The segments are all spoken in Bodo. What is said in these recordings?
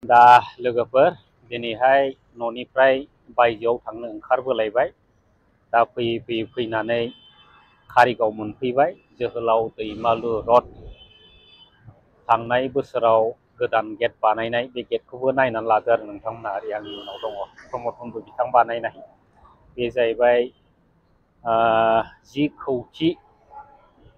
दा लोगोफोर दिनैहाय न'निफ्राय बायजोआव थांनो ओंखारबोलायबाय। दा फैयै फैनानै कारिगाव मोनफैबाय। जोहोलाव दैमालु रड थांनाय बोसोराव गोदान गेट बानायनाय, बे गेटखौबो नायनानै लादो आरो नोंथांमोना। ओरै आंनि उनाव दङ प्रमद कुन्दु बिथां बानायनाय। बे जाहैबाय 10 कौटि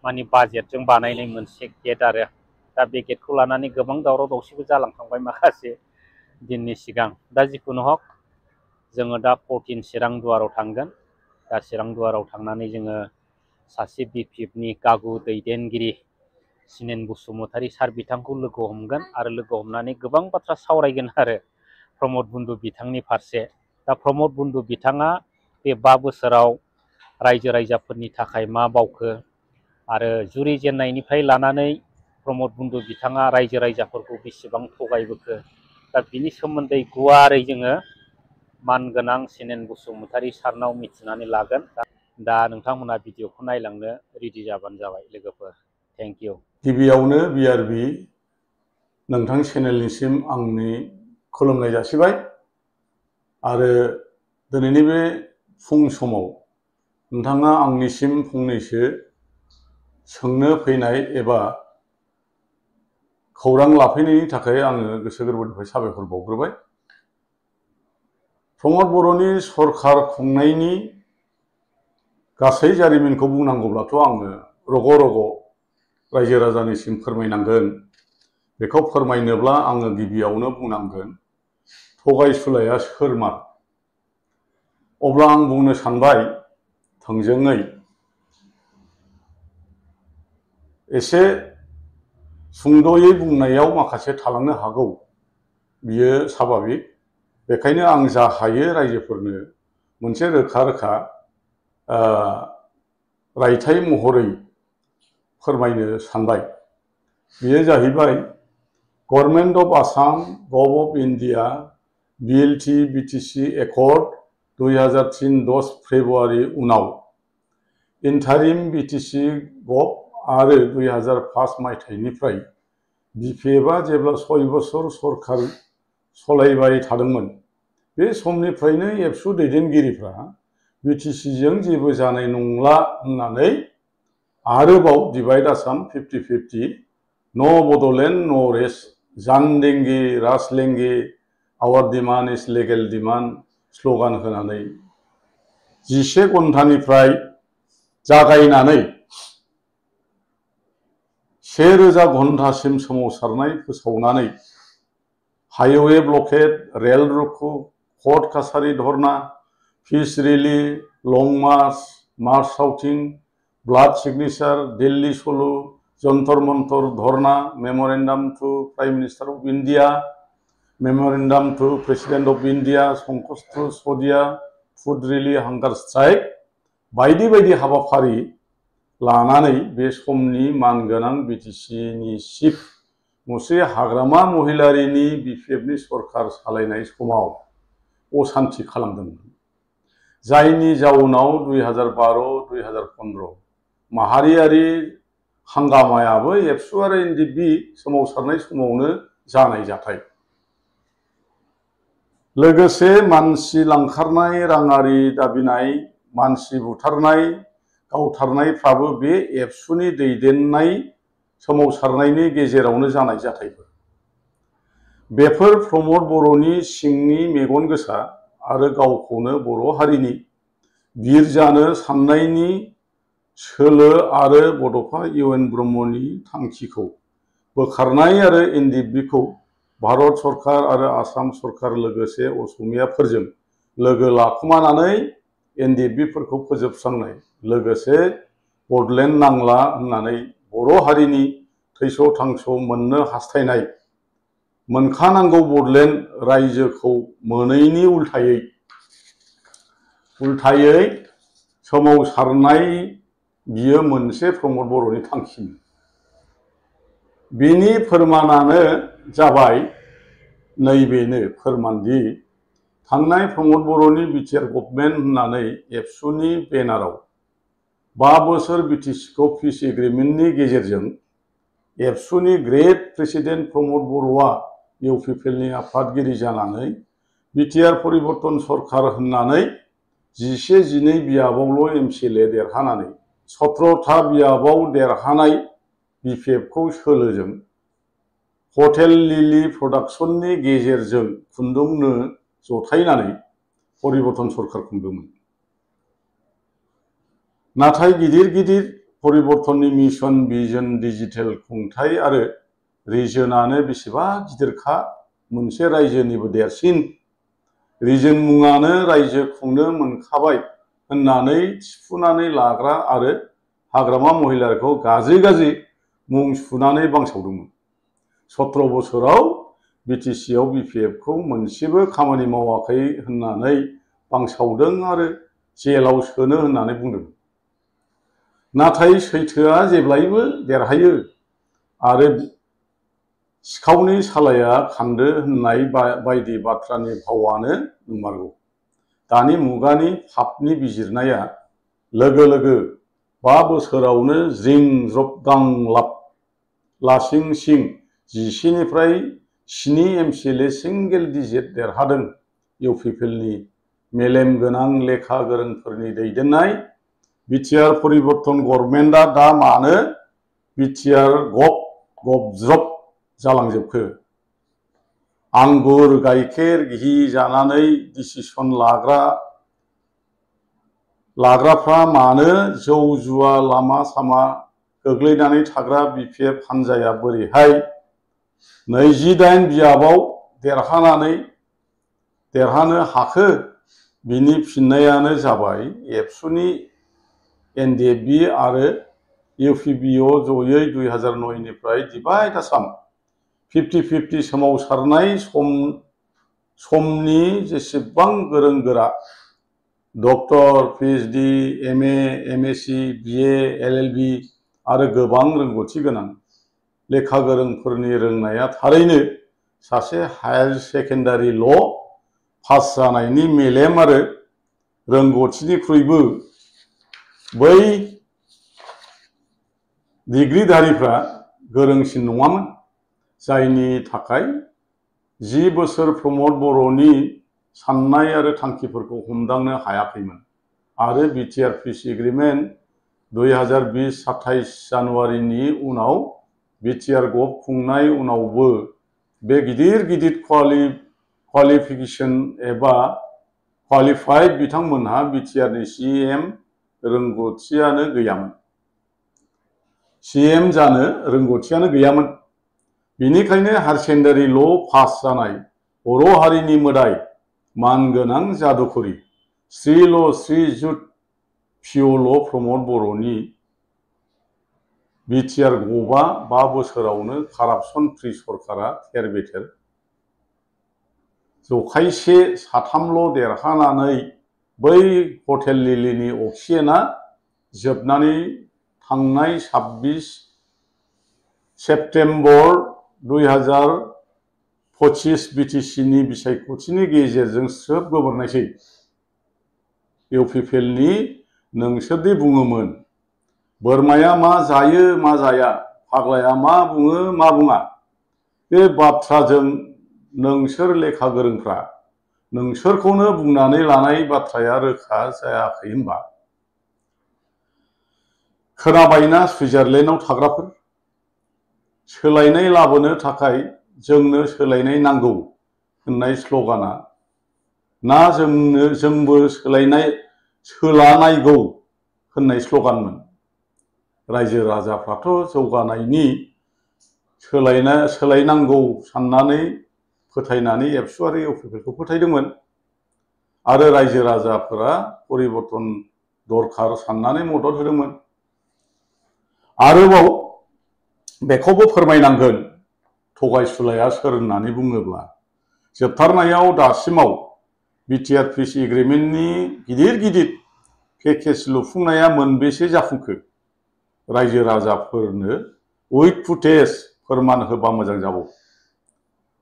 माने बाजेटजों बानायनाय मोनसे गेट आरो। दा बे गेटखौ लानानै गोबां दावराव दावसिबो जालांखांबाय माखासे दिननि सिगां। दा जिखुनु हक जोङो दा 14 चिरां दुवाराव थांगोन। दा चिरां दुवाराव थांनानै जोङो सासे BPFनि गागु दैदेनगिरि सिनेन बसुमतारी सार बिथांखौ लोगो हमगोन आरो लोगो हमनानै गोबां बाथ्रा सावरायगोन आरो प्रमद कुन्दु बिथांनि फारसे। दा प्रमद कुन्दु बिथाङा बे 5 बोसोराव रायजो राजाफोरनि थाखाय मा बावखो आरो जुरिजेननायनिफ्राय लानानै प्रमद कुन्दु बिथाङा रायजो राजाफोरखौ बेसेबां थगायबोखो, दा बिनि सोमोन्दै गुवारै जोङो मानगोनां सिनेन बसुमतारी सारनाव मिथिनानै लागोन। दा नोंथांमोना भिडिअखौ नायलांनो रेडि जाबानो जाबाय लोगोफोर। Thank you. गिबियावनो BRB नोंथां चेनेलनिसिम आंनि खुलुमनाय जासिबाय आरो दिनैनि बे फुं समाव नोंथाङा आंनिसिम फंनैसो सोंनो फैनाय एबा खौरां लाफैनायनि थाखाय आङो गोसो गोरबोनिफ्राय साबायखर बावग्रोबाय। प्रमद बर'नि सरखार खुंनायनि गासै जारिमिनखौ बुंनांगौब्लाथ' आङो रग' रग' रायजो राजानिसिम फोरमायनांगोन। बेखौ फोरमायनोब्ला आङो गिबियावनो बुंनांगोन थगायसुलाया सोरमार। अब्ला आं बुंनो सानबाय थोंजोङै, एसे सुंद'यै बुंनायाव माखासे थालांनो हागौ, बियो स्वाभाबिक। बेखायनो आं जा हायो रायजोफोरनो मोनसे रोखा रोखा रायथाइ महरै फोरमायनो सानबाय। बेयो जाहैबाय government of Assam, गभ of India, BLT BTC accord 2003 10 February उनाव इन्टारिम BTC गभ आरो 2005 मायथाइनिफ्राय BPFआ जेब्ला 6 बोसोर सरखार सलायबाय थादोंमोन, बे समनिफ्रायनो एबसु दैदेनगिरिफ्रा BTCजों जेबो जानाय नंला होननानै आरोबाव डिवाइड आसाम 50-50, नो बड'लेण्ड नो रेस्ट, जान देंगे राज लेंगे, our demand is legal demand slogan होनानै 11 घन्टानिफ्राय जागायनानै 1000 घन्टासिम सोमावसारनाय फोसावनानै हाइवे ब्लकेड, रेल रुखु, कर्ट कासारि dharna, peace rally, long march, march shouting, blood signature, Delhi सलु, Jantar Mantar dharna, memorandum to prime minister of India, memorandum to president of India, संकष्ट सदिया, फुड रेली, हांगार स्ट्राइक बायदि बायदि हाबाफारि लानानै बे समनि मानगोनां BTCनि चिफ मुस्रि हाग्रामा महिलारिनि BPFनि सरखार सालायनाय समाव असान्थि खालामदोंमोन, जायनि जाउनाव 2012-2015 माहारियारि हांगामायाबो एबसु आरो NDP सोमावसारनाय समावनो जानाय जाथाय। लोगोसे मानसि लांखारनाय, राङारि दाबिनाय, मानसि बुथारनाय, गावथारनायफ्राबो बे एबसुनि दैदेननाय सोमावसारनायनि गेजेरावनो जानाय जाथायफोर। बेफोर प्रमद बर'नि सिंनि मेगन गोसा आरो गावखौनो बर' हारिनि बिर जानो साननायनि सोलो आरो बड'फा UN ब्रह्मनि थांखिखौ बोखारनाय आरो NDPखौ भारत सरकार आरो आसाम सरकार लोगोसे असमियाफोरजों लोगो लाखुमानानै NDPफोरखौ फोजोबस्रांनाय, लोगोसे बडलेण्ड नांला होननानै बर' हारिनि थैस' थांस' मोननो हास्थायनाय, मोनखानांगौ बडलेण्ड रायजोखौ मोनैनि उल्थायै सोमावसारनाय, बियो मोनसे प्रमद बर'नि थांखिमोन। बिनि फोरमानानो जाबाय नैबेनो फोरमानदि थांनाय प्रमद बर'नि BTR गभर्नमेन्ट होननानै एबसुनि बेनाराव 5 बोसोर BTCखौ पिस एग्रिमेन्टनि गेजेरजों एबसुनि ग्रेट प्रेसिडेन्ट प्रमद बर'आ इउपिपिएलनि आफादगिरि जानानै बिटिआर परिबर्तन सरकार होननानै 11-12 बियाबावल' एमसिएलए देरहानानै 17था बियाबाव देरहानाय बिपिएफखौ सोलोजों हटेल लिलि प्रडाक्शननि गेजेरजों खुन्दुंनो जथायनानै परिबर्तन सरकार खुंदोंमोन। नाथाय गिदिर गिदिर परिबर्तननि मिशन भिजन डिजिटेल खुंथाय आरो रिजनानो बेसेबा गिदिरखा मोनसे रायजोनिबो देरसिन रिजन मुङानो रायजो खुंनो मोनखाबाय होननानै थिफुनानै लाग्रा आरो हाग्रामा महिलारिखौ गाज्रि मुं सुनानै बांसावदोंमोन। 17 बोसोराव बिटिसिआव बिपिएफखौ मोनसेबो खामानि मावाखै होननानै बांसावदों आरो जेलाव सोनो होननानै बुंदों। नाथाय सैथोआ जेब्लायबो देरहायो आरो सिखावनि सालाया खान्दो होननाय बायदि बाथ्रानि भावानो नंमारगौ। दानि मुगानि फाफनि बिजिरनाया लोगो 5 बोसोरावनो ज्रिं ज्रब गांलाब लासिं सिं 11निफ्राय 7 एमसिएलए सिंगेल डिजिट देरहादों। इउपिपिएलनि मेलेम गोनां लेखा गोरोंफोरनि दैदेननाय बिटिआर परिबर्तन गभर्नमेन्टआ दा मानो बिटिआर गबज्रब जालांजोबखो? आंगुर गाइखेर घि जानानै डिसिसन लाग्राफ्रा मानो जौ जुवा लामा सामा गोग्लैनानै थाग्रा बिपिएफ हान्जाया बोरैहाय 28 बियाबाव देरहानो हाखो? बिनि फिननायानो जाबाय एबसुनि एनडिएफबि आरो इउपिपिअ जयै 2009निफ्राय डिभाइड आसाम 50-50 सोमावसारनाय समनि जेसेबां गोरों गोरा डक्टर, पिएइचडि, एमए, एमएससि, बिए, एलएलबि आरो गोबां रोंगौथि गोनां लेखा गोरोंफोरनि रोंनाया थारैनो सासे हायार सेकेन्डारिल' पास जानायनि मेलेम आरो रोंगौथिनिख्रुइबो बै डिग्रिधारिफ्रा गोरोंसिन नङामोन, जायनि थाखाय 10 बोसोर प्रमद बर'नि साननाय आरो थांखिफोरखौ हमदांनो हायाखैमोन आरो बिटिआर पिस एग्रिमेन्ट 2020-27 जानुवारिनि उनाव बिटिआर गभ खुंनाय उनावबो बे गिदिर क्वालिफिकेसन एबा क्वालिफाइड बिथांमोनहा बिटिआरनि सीएम रोंगौथियानो गैयामोन। सीएम जानो रोंगौथियानो गैयामोन। बिनिखायनो हायार सेकेन्डारिल' पास जानाय बर' हारिनि मोदाय मानगोनां जादुखरि श्रीजुत पिअल' प्रमद बर'नि बिटिआर गभआ 5 बोसोरावनो कारापसन फ्रि सरकारा थेर बेथेर जखायसे 3ल' देरहानानै बै हटेल लिलिनि अक्सिजेनआ जोबनानै थांनाय 26 सेप्तेम्बर 2025 बिटिसिनि बिसायख'थिनि गेजेरजों स्रोब गोमोरनायसै। इउपिपिएलनि नोंसोरदि बुङोमोन बोरमाया मा जायो मा जाया, फाग्लाया मा बुङो मा बुङा, बे बाथ्राजों नोंसोर लेखा गोरोंफ्रा नोंसोरखौनो बुंनानै लानाय बाथ्राया रोखा जायाखै होनबा? खोनाबायना सुइजारलेण्डआव थाग्राफोर? सोलायनाय लाबोनो थाखाय जोंनो सोलायनाय नांगौ होननाय स्ल'गाना ना जोंबो सोलानायगौ होननाय स्ल'गानमोन? रायजो राजाफ्राथ' जौगानायनि सोलायनांगौ साननानै फोथायनानै एबसु आरो इउपिपिएलखौ फोथायदोंमोन आरो रायजो राजाफोरा परिबर्तन दरखार साननानै मदद होदोंमोन। आरोबाव बेखौबो फोरमायनांगोन थगायसुलाया सोर होननानै बुङोब्ला जोबथारनायाव दासिमाव बिटिआर पिस एग्रिमेन्टनि गिदिर पेकेज लुफुंनाया मोनबेसे जाफुंखो? रायजो राजाफोरनो उइथ फुटेज फोरमान होबा मोजां जागौ।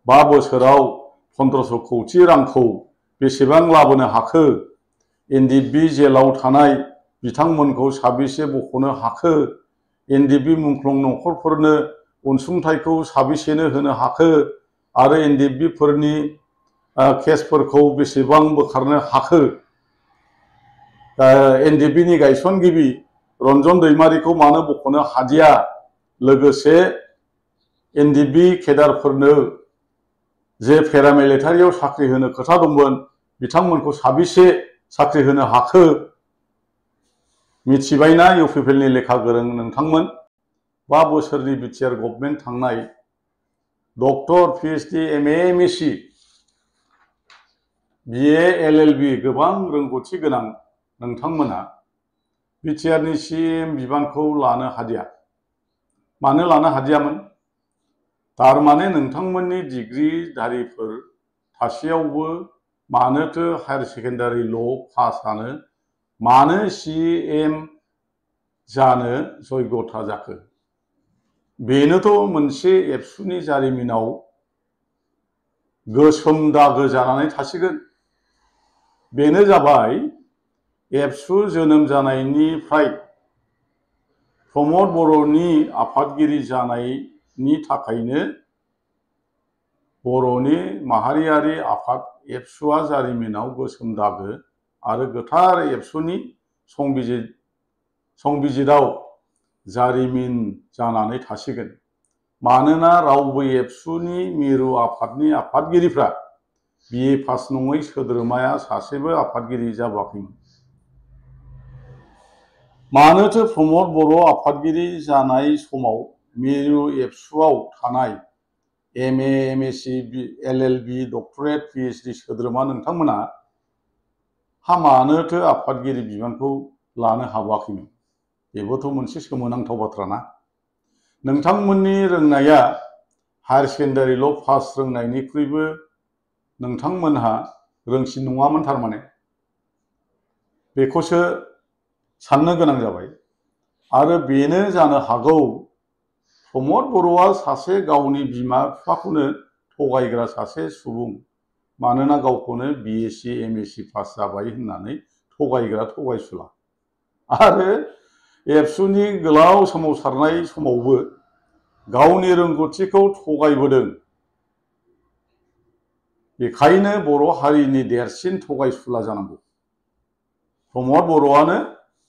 5 बोसोराव 1500 कौटि रांखौ बेसेबां लाबोनो हाखो? एनडिएफबि जेलाव थानाय बिथांमोनखौ साबेसे बख'नो हाखो? एनडिएफबि मुंख्लं नखरफोरनो अनसुंथाइखौ साबेसेनो होनो हाखो? आरो एनडिएफबि फोरनि केसफोरखौ बेसेबां बोखारनो हाखो, एनडिएफबि नि गायसनगिरि रन्जन दैमारिखौ मानो बख'नो हादिया, लोगोसे एनडिएफबि केडारफोरनो जे पेरामिलिटारियाव साख्रि होनो खोथा दंमोन बिथांमोनखौ साबेसे साख्रि होनो हाखो मिथिबायना इउपिपिएलनि लेखा गोरों नोंथांमोन? 5 बोसोरनि बिटिआर गभर्नमेन्ट थांनाय डक्टर, पिएचडि, एमए, एमएससि, बिए, एलएलबि गोबां रोंगौथि गोनां नोंथांमोना बिटिआरनि सिएम बिबानखौ लानो हादिया। मानो लानो हादियामोन? थारमाने नोंथांमोननि डिग्रिधारिफोर थासेयावबो मानोथो हायार सेकेन्डारिल' पासआनो मानो सिएम जानो जग्यता जाखो? बेनोथ' मोनसे एबसुनि जारिमिनाव गोसोम दागो जानानै थासिगोन। बेनो जाबाय एबसु जोनोम जानायनिफ्राय प्रमद बर'नि आफादगिरि जानायनि थाखायनो बर'नि माहारियारि आफाद एबसुआ जारिमिनाव गोसोम दागो आरो गोथार एबसुनि संबिजिराव जारिमिन जानानै थासिगोन। मानोना रावबो एबसुनि मिरु आफादनि आफादगिरिफ्रा बिए पास नङै सोद्रोमाया सासेबो आफादगिरि जाबोआखैमोन। मानोथो प्रमद बर' आफादगिरि जानाय समाव मिरु एबसुआव थानाय एमए, एमएससि, एलएलबि, डक्टरेट, पिएचडि सोद्रोमा नोंथांमोना मानोथो आफादगिरि बिबानखौ लानो हाबाखैमोन? बेबोथ' मोनसे सोमोनांथाव बाथ्रा ना। नोंथांमोननि रोंनाया हायार सेकेन्डारिल' पास रोंनायनिख्रुइबो नोंथांमोनहा रोंसिन नङामोन थारमाने। बेखौसो साननो गोनां जाबाय। आरो बेनो जानो हागौ प्रमद बर'आ सासे गावनि बिमा बिफाखौनो थगायग्रा सासे सुबुं। मानोना गावखौनो बिएससि, एमएससि पास जाबाय होननानै थगायग्रा थगायसुला। आरो एबसुनि गोलाव सोमावसारनाय समावबो गावनि रोंगौथिखौ थगायबोदों। बेखायनो बर' हारिनि देरसिन थगायसुला जानांगौ। प्रमद बर'आनो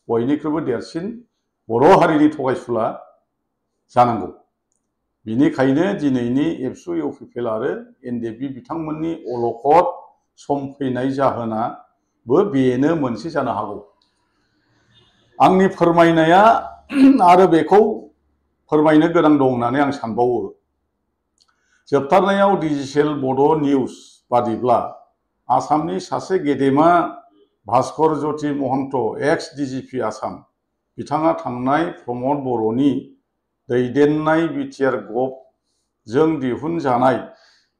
बयनिख्रुइबो देरसिन बर' हारिनि थगायसुला जानांगौ। बिनिखायनो दिनैनि एबसु, इउपिपिएल आरो एनडिएफबि बिथांमोननि अलखद सम फैनाय जाहोनाबो बेनो मोनसे जानो हागौ। आंनि फोरमायनाया आरो बेखौ फोरमायनो गोनां दं होननानै आं सानबावो। जोबथारनायाव डिजिटेल बड' निउज बादिब्ला आसामनि सासे गेदेमा भास्कर ज्योति महन्त, एक्स डिजिपि आसाम, बिथाङा थांनाय प्रमद बर'नि दैदेननाय बिटिआर गभजों दिहुनजानाय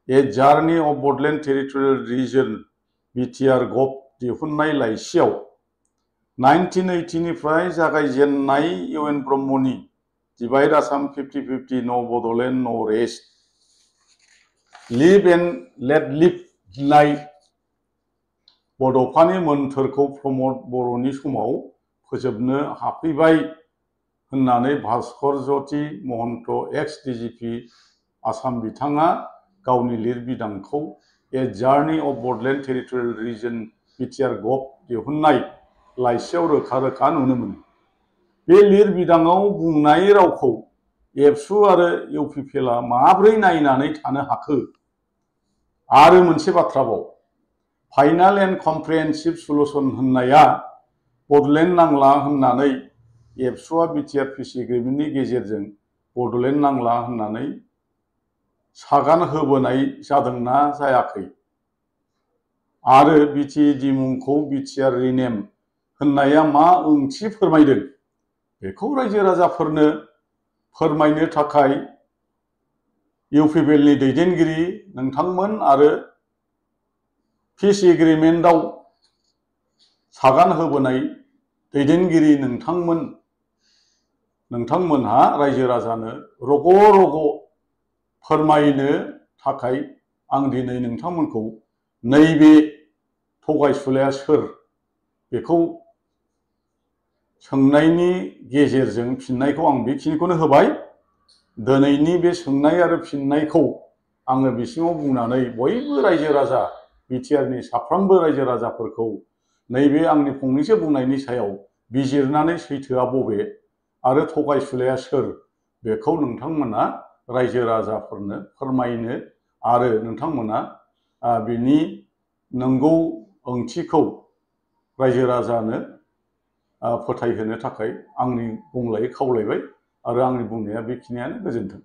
a journey of Bodoland territorial region BTR गभ दिहुननाय लाइसियाव 1980 निफ्राय जागायजेननाय इउएन ब्रह्मनि divide Assam 50-50 no Bodoland no rest, live and let live होननाय बड'फानि मोन्थोरखौ प्रमद बर'नि समाव फोजोबनो हाफैबाय होननानै भास्कर ज्योति महन्त, एक्स डिजिपि आसाम, बिथाङा गावनि लिरबिदांखौ a journey of Bodoland territorial region BTR गभ दिहुननाय लाइसियाव रोखा रोखा नुनो मोनो। बे लिरबिदाङाव बुंनाय रावखौ एबसु आरो इउपिपिएलआ माब्रै नायनानै थानो हाखो? आरो मोनसे बाथ्राबाव, फाइनाल एन्ड कमप्रिहेन्सिभ सल्युसन होननाया बडलेण्ड नांला होननानै एबसुआ बिटिआर पिस एग्रिमेन्टनि गेजेरजों बडलेण्ड नांला होननानै सागान होबोनाय जादोंना जायाखै? आरो बिटिएडि मुंखौ बिटिआर रिनेम होननाया मा ओंथि फोरमायदों? बेखौ रायजो राजाफोरनो फोरमायनो थाखाय इउपिपिएलनि दैदेनगिरि नोंथांमोन आरो पिस एग्रिमेन्टआव सागान होबोनाय दैदेनगिरि नोंथांमोनहा रायजो राजानो रग' रग' फोरमायनो थाखाय आं दिनै नोंथांमोनखौ नैबे थगायसुलाया सोर बेखौ सोंनायनि गेजेरजों फिननायखौ आं बेखिनिखौनो होबाय। दिनैनि बे सोंनाय आरो फिननायखौ आङो बिसिङाव बुंनानै बयबो रायजो राजा बिटिआरनि साफ्रोमबो रायजो राजाफोरखौ नैबे आंनि फंनैसो बुंनायनि सायाव बिजिरनानै सैथोआ बबे आरो थगायसुलाया सोर बेखौ नोंथांमोना रायजो राजाफोरनो फोरमायनो आरो नोंथांमोना बिनि नंगौ ओंथिखौ रायजो राजानो फोथायहोनो थाखाय आंनि बुंलायै खावलायबाय आरो आंनि बुंनाया बेखिनियानो। गोजोन्थों।